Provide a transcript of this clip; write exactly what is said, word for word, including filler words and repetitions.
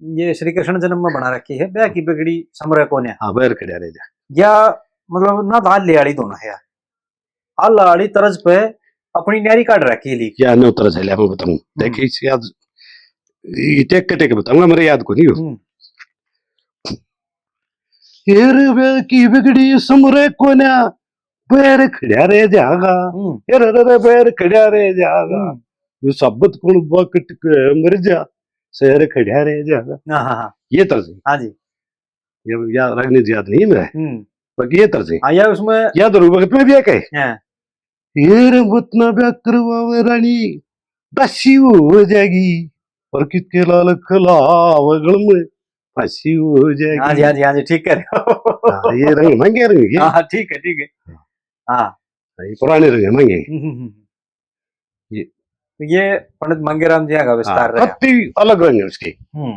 ये श्री कृष्ण जन्म में बना रखी है, ब्याह की बिगड़ी समरे कोन्या। हाँ, बैर खड़ा रह जा। या मतलब ना दाल ले आली दोनों है यार, आला आली तर्ज पे अपनी न्यारी काट रखी है ली। या नो तर्ज है, ले मैं बताऊं। देखिए, इस याद, ये टेक के टेक बताऊंगा, मेरे याद को नहीं हो। हम्म। हेर ब्याह की बिगड़ी समरे कोन्या, बैर खड़ा रह जागा। हम्म। हेर रे रे, बैर खड़ा रह जागा। हम्म। ये साबत कौन बकट के मर जा, शहर खड़ा रह जागा। हाँ हाँ हाँ। ये तर्ज है। हाँ जी। ये या रागनी जी याद नहीं है मेरे, हम्म। बाकी ये तर्ज है। हाँ, या उसमें याद और वक्त में भी है कहे, हैं। ये रे मत ना ब्याह करवावे रानी, दासी हो जाएगी। और कित के लाल खलावे गल में, फांसी हो जाएगी। हाँ जी, हाँ जी, हाँ जी, ठीक कह रहे हो। हाँ, ये रंग महंगे रंग है। हाँ हाँ, ठीक है, ठीक है। हाँ। ये पुराने रंग है, महंगे। हम्म, हम्म, हम्म। ये तो ये पंडित मांगेराम जी का विस्तार हाँ, रहा। कत्ती अलग रंग है उसके। हम्म।